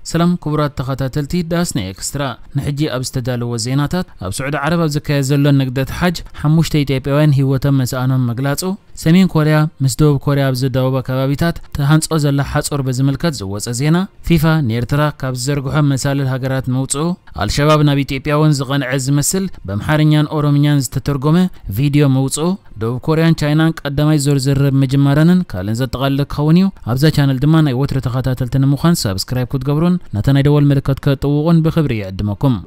ሰላም ክቡራት ተኸታተልቲ ዳስና ኤክስትራ፣ ንሕጂ ኣብ ዝተዳለወ ዜናታት፣ ኣብ ስዑዲ ዓረብ ኣብ ዝካየድ ዘሎ ንግደት ሓጅ ሓሙሽተ ኢትዮጵያውያን ህይወቶም መስኣኖም ምግላጹ፣ ሰሜን ኮርያ ምስ ደቡብ ኮርያ ኣብ ዝዳወባ ከባቢታት ተሃንጾ ዘላ ሓጹር ብዝምልከት ዝወጸ ዜና፣ ፊፋ ንኤርትራ ካብ ዝዘርግሖ መሳልል ሃገራት ምውጽኡ፣ ኣልሸባብ ናብ ኢትዮጵያ እውን ዝቐንዐ ዝመስል ብኣምሓርኛን ኦሮምኛን ዝተተርጎመ ቪድዮ ምውጽኡ፣ ደቡብ ኮርያን ቻይናን ቀዳማይ ዙር ዝርርብ ምጅማረንን ካልእን ዘጠቓልል ክኸውን እዩ። ኣብዛ ቻነል ድማ ናይ ወትሪ ተኸታተልቲ ንምዃን ሳብስክራይብ ክትገብሩን ነታ ናይ ደወል ምልክት ከጥውቑን ብኽብሪ ይዕድመኩም።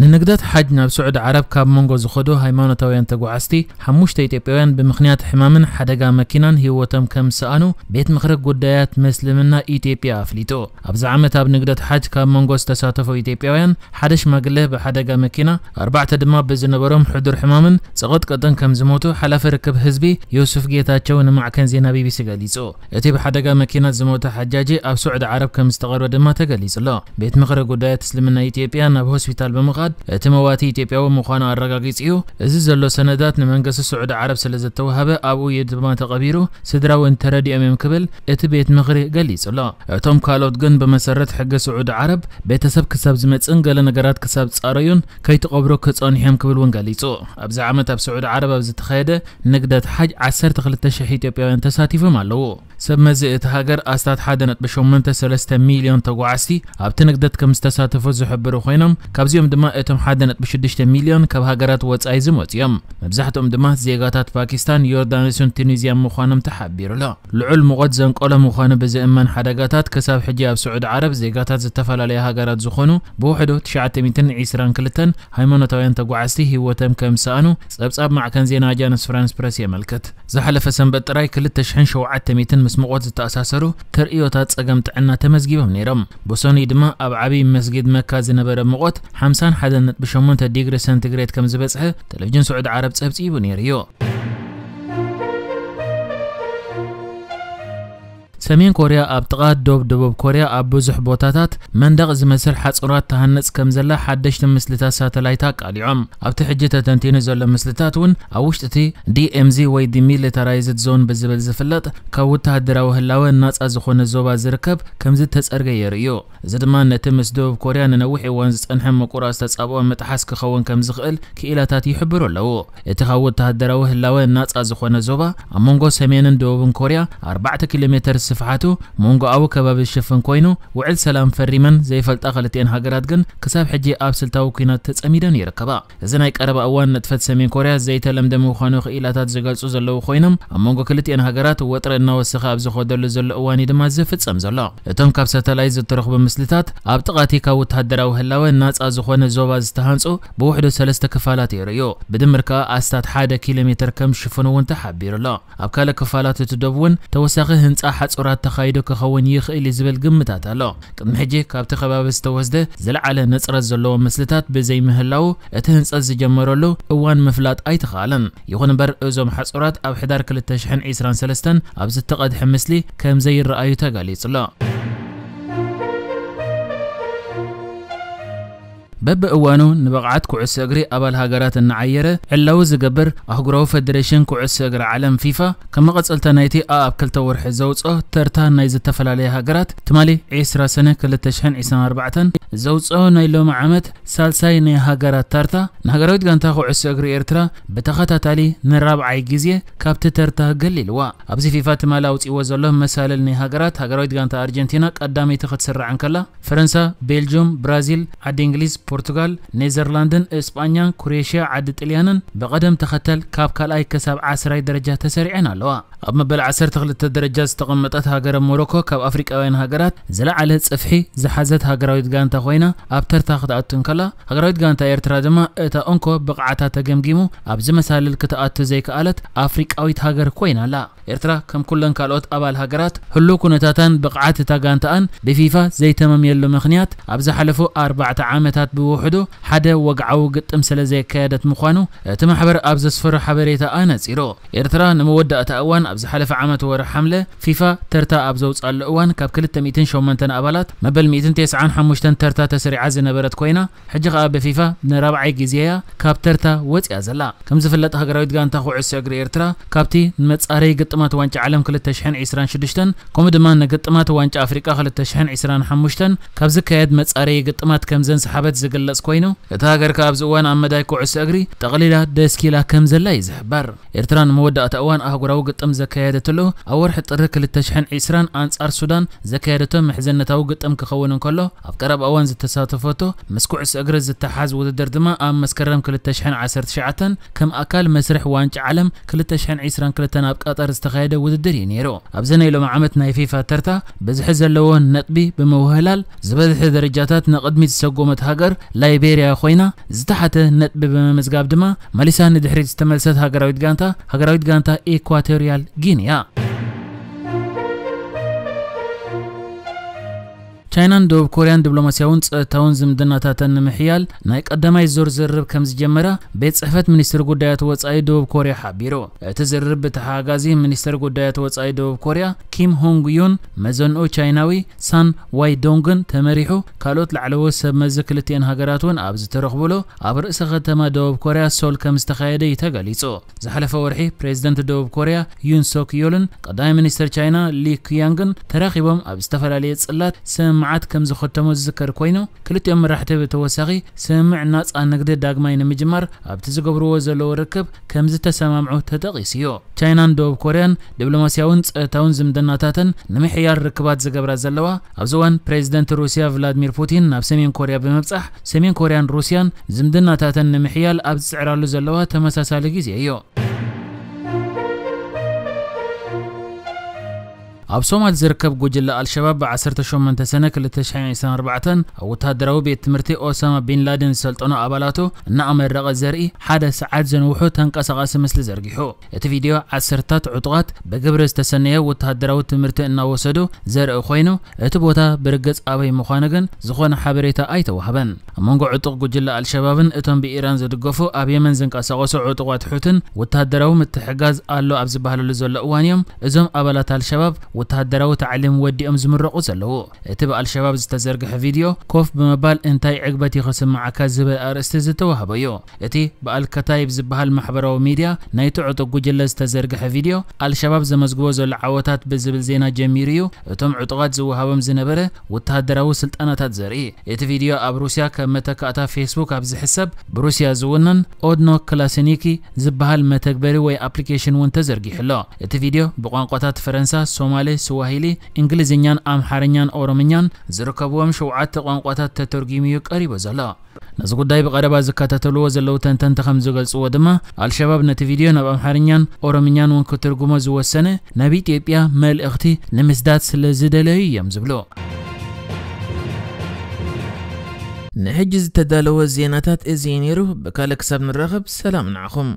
ንንግደት ሓጅ ናብ ስዑዲ ዓረብ ካብ መንጎ ዝኸዱ ሃይማኖታውያን ተጓዓዝቲ ሓሙሽተ ኢትዮጵያውያን ብምኽንያት ሕማምን ሓደጋ መኪናን ህይወቶም ከም ዝሰኣኑ ቤት ምኽሪ ጉዳያት ምስልምና ኢትዮጵያ ኣፍሊጡ። ኣብዚ ዓመት ኣብ ንግደት ሓጅ ካብ መንጎ ዝተሳተፉ ኢትዮጵያውያን ሓደ ሽማግለ ብሓደጋ መኪና፣ ኣርባዕተ ድማ ብዝነበሮም ሕዱር ሕማምን ጸቐጥቀጥን ከም ዝሞቱ ሓላፊ ርክብ ህዝቢ ዮሱፍ ጌታቸው ንማዕከን ዜና ቢቢሲ ገሊጹ። እቲ ብሓደጋ መኪና ዝሞተ ሓጃጂ ኣብ ስዑዲ ዓረብ ከም ዝተቐብረ ድማ ተገሊጹ ኣሎ። ቤት ምኽሪ ጉዳያት እስልምና ኢትዮጵያ ናብ ሆስፒታል ብምኻድ እቲ መዋቲ ኢትዮጵያዊ ምዃኑ ኣረጋጊጹ እዩ። እዚ ዘሎ ሰነዳት ንመንግስቲ ስዑዲ ዓረብ ስለ ዝተዋህበ ኣብኡ እዩ ድማ ተቐቢሩ፣ ስድራ እውን ተረዲኦም እዮም ክብል እቲ ቤት ምኽሪ ገሊጹ ኣሎ። እቶም ካልኦት ግን ብመሰረት ሕጊ ስዑዲ ዓረብ ቤተሰብ ክሳብ ዝመጽእን ገለ ነገራት ክሳብ ጻረዩን ከይተቐብሩ ክጸንሑ እዮም ክብል እውን ገሊጹ። ኣብዚ ዓመት ኣብ ስዑዲ ዓረብ ኣብ ዝተኻየደ ንግደት ሓጅ ዓሰርተ ክልተ ሽሕ ኢትዮጵያውያን ተሳቲፎም ኣለዉ። ሰብ መዚ እቲ ሃገር ኣስታት ሓደ ነጥቢ ሸሞንተ ሰለስተ ሚልዮን ተጓዓዝቲ ኣብቲ ንግደት ከም ዝተሳተፉ ዝሕብሩ ኮይኖም፣ ካብዚኦም ድማ እቶም ሓደ ነጥቢ ሽዱሽተ ሚልዮን ካብ ሃገራት ወጻኢ ዝመጹ እዮም። መብዛሕትኦም ድማ ዜጋታት ፓኪስታን፣ ዮርዳኖስን ቱኒዝያን ምዃኖም ተሓቢሩ ኣሎ። ልዑል ሙቐት ዘንቀሎ ምዃኑ ብዝእመን ሓደጋታት ክሳብ ሕጂ ኣብ ስዑዲ ዓረብ ዜጋታት ዝተፈላለያ ሃገራት ዝኾኑ ብውሕዱ ትሽዓተ ሚእትን ዕስራን ክልተን ሃይማኖታውያን ተጓዓዝቲ ህይወቶም ከም ዝሰኣኑ ጸብጻብ ማዕከን ዜና ኣጃንስ ፍራንስ ፕረስ የመልክት። ዝሓለፈ ሰንበት ጥራይ ክልተ ሽሕን ሸውዓተ ሚእትን ምስ ሙቐት ዝተኣሳሰሩ ተርእዮታት ጸገም ጥዕና ተመዝጊቦም ነይሮም። ብሰኑይ ድማ ኣብ ዓብዪ መስጊድ መካ ዝነበረ ሙቐት ሓምሳን ሓደን ነጥቢ ሸሞንተ ዲግሪ ሰንቲግሬድ ከም ዝበጽሐ ቴሌቪዥን ስዑዲ ዓረብ ጸብጺቡ ነይሩ እዩ። ሰሜን ኮርያ ኣብ ጥቓ ዶብ ደቡብ ኮርያ ኣብ ብዙሕ ቦታታት መንደቕ ዝመስል ሓጹራት ትሃንጽ ከም ዘላ ሓደሽቲ ምስልታት ሳተላይት ኣቃሊዖም። ኣብቲ ሕጂ ተተንቲኑ ዘሎ ምስልታት እውን ኣብ ውሽጢ እቲ ዲ ኤም ዚ ወይ ዲሚሊታራይዝድ ዞን ብዝብል ዝፍለጥ ካብ ወተሃደራዊ ህላወ ናጻ ዝኾነ ዞባ ዝርከብ ከም ዝተጸርገ የርኢ እዩ። እዚ ድማ ነቲ ምስ ደቡብ ኮርያ ንነዊሕ እዋን ዝጸንሐ ምቁራጽ ተጻብኦ ምጥሓስ ክኸውን ከም ዝኽእል ክኢላታት ይሕብሩ ኣለዉ። እቲ ካብ ወተሃደራዊ ህላወ ናጻ ዝኾነ ዞባ ኣብ መንጎ ሰሜንን ደቡብን ኮርያ ኣርባዕተ ኪሎ ሜተር ስፍሓቱ መንጎኣዊ ከባቢ ዝሽፍን ኮይኑ፣ ውዕል ሰላም ፈሪመን ዘይፈልጣ ክልቲኤን ሃገራት ግን ክሳብ ሕጂ ኣብ ስልታዊ ኲናት ተጸሚደን ይርከባ። እዚ ናይ ቀረባ እዋን ንጥፈት ሰሜን ኮርያ ዘይተለምደ ምዃኑ ክኢላታት ዝገልጹ ዘለዉ ኮይኖም፣ ኣብ መንጎ ክልቲኤን ሃገራት ወጥሪ እናወሰኸ ኣብ ዝኸደሉ ዘሎ እዋን እዩ ድማ ዝፍጸም ዘሎ። እቶም ካብ ሳተላይት ዝተረኽቡ ምስልታት ኣብ ጥቓ እቲ ካብ ወተሃደራዊ ህላወ ናጻ ዝኾነ ዞባ ዝተሃንጹ ብውሕዱ ሰለስተ ክፋላት የርእዩ። ብድምር ከኣ ኣስታት ሓደ ኪሎ ሜተር ከም ዝሽፍኑ እውን ተሓቢሩ ኣሎ። ኣብ ካልእ ክፋላት እቲ ዶብ እውን ተወሳኺ ህንጻ ሓጹራት ተኻይዶ ክኸውን ይኽእል እዩ ዝብል ግምታት ኣሎ። ቅድሚ ሕጂ ካብቲ ከባቢ ዝተወስደ ዝለዓለ ንጽረት ዘለዎ ምስልታት ብዘይምህላዉ እቲ ህንጸት ዝጀመረሉ እዋን ምፍላጥ ኣይተኻእለን። ይኹን እምበር እዞም ሓጹራት ኣብ ሕዳር ክልተ ሽሕን ዕስራን ሰለስተን ኣብ ዝተቐድሐ ምስሊ ከም ዘይረኣዩ ተገሊጹ ኣሎ። በብእዋኑ ንብቕዓት ኩዕሶ እግሪ ኣባል ሃገራት እናዓየረ ዕላዊ ዝገብር ኣህጉራዊ ፈደሬሽን ኩዕሶ እግሪ ዓለም ፊፋ ከም መቐጸልታ ናይቲ ኣኣብ ክልተ ወርሒ ዘውጽኦ ተርታ ናይ ዝተፈላለያ ሃገራት ትማሊ ዕስራ ሰነ ክልተ ሽሕን ዕስራን ኣርባዕተን ዘውጽኦ ናይ ሎሚ ዓመት ሳልሳይ ናይ ሃገራት ተርታ ንሃገራዊት ጋንታ ኩዕሶ እግሪ ኤርትራ ብተኸታታሊ ንራብዓይ ግዜ ካብቲ ተርታ ገሊልዋ። ኣብዚ ፊፋ ትማሊ ኣውጺእዎ ዘሎ መሳልል ናይ ሃገራት ሃገራዊት ጋንታ ኣርጀንቲና ቀዳመይቲ ክትስራዕ እንከላ፣ ፈረንሳ፣ ቤልጅዩም፣ ብራዚል፣ ዓዲ እንግሊዝ፣ ፖርቱጋል፣ ኔዘርላንድን እስጳኛን፣ ክሮኤሽያ፣ ዓዲ ጥልያንን ብቐደም ተኸተል ካብ ካልኣይ ክሳብ ዓስራይ ደረጃ ተሰሪዐን ኣለዋ። ኣብ መበል ዓሰርተ ክልተ ደረጃ ዝተቐመጠት ሃገረ ሞሮኮ ካብ ኣፍሪቃውያን ሃገራት ዝለዓለ ጽፍሒ ዝሓዘት ሃገራዊት ጋንታ ኮይና ኣብ ተርታ ክትኣቱ እንከላ፣ ሃገራዊት ጋንታ ኤርትራ ድማ እታ እንኮ ብቕዓታ ተገምጊሙ ኣብዚ መሳልል ክትኣቱ ዘይከኣለት ኣፍሪቃዊት ሃገር ኮይና ኣላ። ኤርትራ ከም ኩለን ካልኦት ኣባል ሃገራት ህሉው ኩነታታን ብቕዓት እታ ጋንታኣን ብፊፋ ዘይተመምየሉ ምኽንያት ኣብ ዝሓለፉ ኣርባዕተ ዓመታት ውሕዱ ሓደ ወግዓዊ ግጥም ስለ ዘየካየደት ምዃኑ እቲ ማሕበር ኣብ ዘስፈሮ ሓበሬታ ኣነጺሩ። ኤርትራ ንመወዳእታ እዋን ኣብ ዝሓለፈ ዓመት ወርሒ ሓምለ ፊፋ ተርታ ኣብ ዘውጻሉ እዋን ካብ ክልተ ሚእትን ሸሞንተን ኣባላት መበል ሚእትን ተስዓን ሓሙሽተን ተርታ ተሰሪዓ ዝነበረት ኮይና፣ ሕጂ ከኣ ብፊፋ ንራብዓይ ግዜ እያ ካብ ተርታ ወጺኣ ዘላ። ከም ዝፍለጥ ሃገራዊት ጋንታ ኩዕሶ እግሪ ኤርትራ ካብቲ ንመጻረዪ ግጥማት ዋንጫ ዓለም ክልተ ሽሕን ዕስራን ሽዱሽተን ከምኡ ድማ ንግጥማት ዋንጫ ኣፍሪቃ ክልተ ሽሕን ዕስራን ሓሙሽተን ካብ ዝካየድ መጻረዪ ግጥማት ከም ዘንሰሓበት ዝግለጽ ኮይኑ፣ እታ ሃገር ከኣ ኣብዚ እዋን ኣብ መዳይ ኩዕሶ እግሪ ጠቕሊላ ደስኪላ ከም ዘላ እዩ ዝሕበር። ኤርትራ ንመወዳእታ እዋን ኣህጉራዊ ግጥም ዘካየደትሉ ኣብ ወርሒ ጥሪ ክልተ ሽሕን ዕስራን ኣንጻር ሱዳን ዘካየደቶ ምሕዝነታዊ ግጥም ክኸውን እንከሎ፣ ኣብ ቀረባ እዋን ዝተሳተፈቶ ምስ ኩዕሶ እግሪ ዝተሓዝ ውድድር ድማ ኣብ መስከረም ክልተ ሽሕን ዓሰርተ ትሽዓተን ከም ኣካል መስርሕ ዋንጫ ዓለም ክልተ ሽሕን ዕስራን ክልተን ኣብ ቀጠር ዝተኻየደ ውድድር እዩ ነይሩ። ኣብዚ ናይ ሎሚ ዓመት ናይ ፊፋ ተርታ ብዝሒ ዘለዎ ነጥቢ ብምውህላል ዝበዝሐ ደረጃታት ንቕድሚት ዝሰጎመት ሃገር ላይቤርያ ኮይና፣ ዝተሓተ ነጥቢ ብምምዝጋብ ድማ መሊሳ ንድሕሪት ዝተመልሰት ሃገራዊት ጋንታ፣ ሃገራዊት ጋንታ ኢኳቶሪያል ጊኒ እያ። ቻይናን ደቡብ ኮርያን ዲፕሎማስያውን ጸጥታውን ዝምድናታተን ንምሕያል ናይ ቀዳማይ ዙር ዝርርብ ከም ዝጀመራ ቤት ጽሕፈት ሚኒስትሪ ጉዳያት ወጻኢ ደቡብ ኮርያ ሓቢሩ። እቲ ዝርርብ ብተሓጋጋዚ ሚኒስትሪ ጉዳያት ወጻኢ ደቡብ ኮርያ ኪም ሆንግ ዩን፣ መዘንኡ ቻይናዊ ሳን ዋይ ዶንግን ተመሪሑ፣ ካልኦት ላዕለዎት ሰብ መዚ ክልቲኤን ሃገራት እውን ኣብ ዝተረኽቡሉ ኣብ ርእሰ ከተማ ደቡብ ኮርያ ሶል ከም ዝተኻየደ እዩ ተገሊጹ። ዝሓለፈ ወርሒ ፕሬዝደንት ደቡብ ኮርያ ዩን ሶክ ዮልን ቀዳማይ ሚኒስትር ቻይና ሊ ኪያንግን ተራኺቦም ኣብ ዝተፈላለየ ጽላት ስምምዓት ከም ዝኸተሙ ዝዝከር ኮይኑ፣ ክልቲኦም መራሕቲ ብተወሳኺ ስምምዕ ናጻ ንግዲ ዳግማይ ንምጅማር ኣብቲ ዝገብርዎ ዘለዉ ርክብ ከም ዝተሰማምዑ ተጠቒሱ እዩ። ቻይናን ደቡብ ኮርያን ዲፕሎማስያውን ጸጥታውን ዝምድናታተን ንምሕያል ርክባት ዝገብራ ዘለዋ ኣብዚ እዋን ፕሬዝደንት ሩስያ ቭላድሚር ፑቲን ናብ ሰሜን ኮርያ ብምብጻሕ፣ ሰሜን ኮርያን ሩስያን ዝምድናታተን ንምሕያል ኣብ ዝጽዕራሉ ዘለዋ ተመሳሳሊ ግዜ እዩ። ኣብ ሶማል ዝርከብ ጉጅለ ኣልሸባብ ብ ዓሰርተ ሸሞንተ ሰነ ክልተ ሽሕን ዕስራን ኣርባዕተን ኣብ ወተሃደራዊ ቤት ትምህርቲ ኦሳማ ቢን ላደን ዝሰልጠኑ ኣባላቱ እናኣመረቐ ዘርኢ ሓደ ሰዓት ዘንውሑ ተንቀሳቓሲ ምስሊ ዘርጊሑ። እቲ ቪድዮ ዓሰርታት ዕጡቓት ብግብሪ ዝተሰነየ ወተሃደራዊ ትምህርቲ እናወሰዱ ዘርኢ ኮይኑ፣ እቲ ቦታ ብርግጽ ኣበይ ምዃኑ ግን ዝኾነ ሓበሬታ ኣይተዋህበን። ኣብ መንጎ ዕጡቕ ጉጅለ ኣልሸባብን እቶም ብኢራን ዝድገፉ ኣብ የመን ዝንቀሳቐሱ ዕጡቓት ሑትን ወተሃደራዊ ምትሕጋዝ ኣሎ ኣብ ዝበሃለሉ ዘሎ እዋን እዮም እዞም ኣባላት ኣልሸባብ ወተሃደራዊ ታዕሊም ወዲኦም ዝምረቑ ዘለዉ። እቲ ብኣልሸባብ ዝተዘርግሐ ቪድዮ ኮፍ ብምባል እንታይ ዕግበት እዩ ክስምዓካ ዝብል ኣርእስቲ ዝተዋህበ እዩ። እቲ ብኣልከታይብ ዝበሃል ማሕበራዊ ሚድያ ናይቲ ዕጡቕ ጉጅለ ዝተዘርግሐ ቪድዮ ኣልሸባብ ዘመዝግቦ ዘሎ ዓወታት ብዝብል ዜና ጀሚሩ እዩ እቶም ዕጡቓት ዝወሃቦም ዝነበረ ወተሃደራዊ ስልጠናታት ዘርኢ። እቲ ቪድዮ ኣብ ሩስያ ከም መተካእታ ፌስቡክ ኣብ ዝሕሰብ ብሩስያ ዝውነን ኦድኖ ክላሲኒኪ ዝበሃል መተግበሪ ወይ ኣፕሊኬሽን እውን ተዘርጊሑ ኣሎ። እቲ ቪድዮ ብቋንቋታት ፈረንሳ፣ ሶማሌ፣ ስዋሂሊ፣ እንግሊዝኛን ኣምሓርኛን ኦሮምኛን ዝርከብዎም ሸውዓተ ቋንቋታት ተተርጒሙ እዩ ቀሪቡ ዘሎ። ነዚ ጉዳይ ብቐረባ ዝከታተልዎ ዘለዉ ተንተንቲ ከም ዝገልጽዎ ድማ፣ ኣልሸባብ ነቲ ቪድዮ ናብ ኣምሓርኛን ኦሮምኛን እውን ክትርጉሞ ዝወሰነ፣ ናብ ኢትዮጵያ መልእኽቲ ንምስዳድ ስለ ዝደለዩ እዮም ዝብሉ። ንሕጂ ዝተዳለወ ዜናታት እዚ እዩ ነይሩ። ብካልእ ክሳብ ንራኸብ፣ ሰላም ንዓኹም።